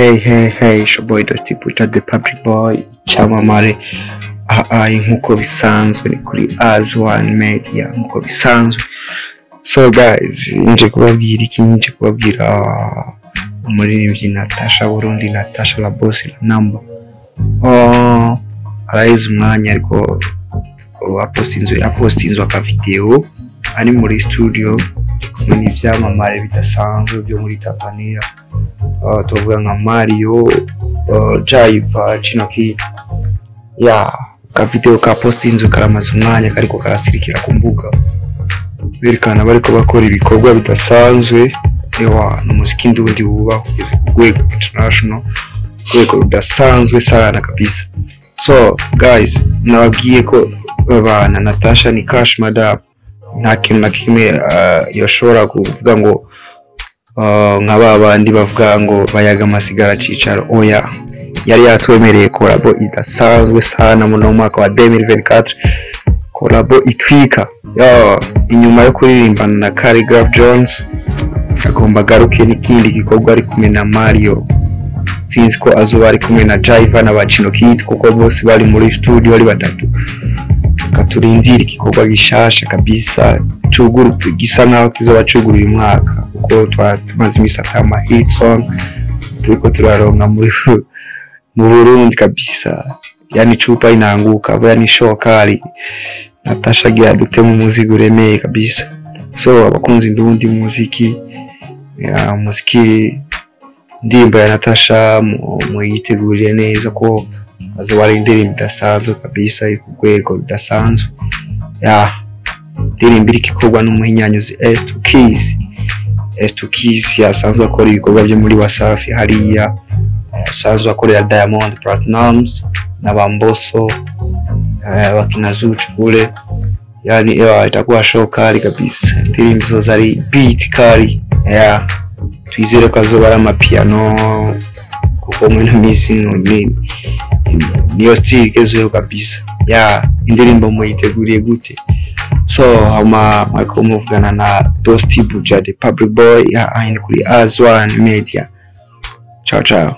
Hey hey hey, it's your boy Dusty Butcher, the public boy, icyamamare. Aha nkuko bisanzwe ni kuri As One Media nkuko bisanzwe. So guys, nje kubabwira iki? Nje kubabwira umuririmbyi Natasha Burundi, Natasha la boss la number. Oh, araheze umwanya ariko apostinzwe aka video ari muri studio kumwe n'ivyamamare bidasanzwe byo muri Tanzania. Tuvuga nka Mario, Jaiva, Chinoki. Ya ka video ka postinzwe karamaze umwanya kariko karasirikira ku mbuga, berekana bariko bakora ibikorwa bidasanzwe. Ewa, ni umuziki ndundi wuba kugeza ku rwego international, rwego rudasanzwe sana kabisa. So guys, nababwiye ko babana Natasha ni cash madam, nta kintu na kimwe yoshobora kuvuga ngo nka ba bandi bavuga ngo bayaga amasigara cicaro. Oya, yari yatwemereye collabo idasanzwe sana muri uno mwaka wa 2024, collabo itwika. Yo, inyuma yo kuririmbana na Khaligraph Jones, agomba agaruke n'ikindi gikorwa ari kumwe na Mario. Sinzi ko azoba ari kumwe na Jaiva na Bacino Kid, kuko bose bari muri studio ari batatu. Katurindira igikorwa gishasha kabisa cuguru, gisa nkaho kizoba cuguruye umwaka, kuko tumaze imisi ata ma hit song turiko turaronka muri mu Burundi kabisa. Yani chupa inaanguka, yani show kali. Natasha agira dutema umuzigo uremeye kabisa. So abakunzi ndundi muziki, ya muziki indirimbo ya Natasha muyitegurire neza ko azoba ari indirimbo idasanzwe kabisa, iri ku rwego rudasanzwe. Ya indirimbo iriko ikorwa n'umuhinyanyuzi S2 Keys. S2 Keys yasanzwe akora ibikorwa byo muri Wasafi hariya, asanzwe akorera Diamond Platnumz na Bamboso, bakina Zuchu kule. Yani ewa, itakuwa show kali kabisa, indirimbo zoza ari beat kali. Ya twizere ko azoba ari amapiano, kuko muri ino minsi niyo style igezweho kabisa. Ya indirimbo muyiteguriye gute? So hama mwariko muvugana na Dosti Buja the public boy, ya ni kuri As One Media. Ciao ciao.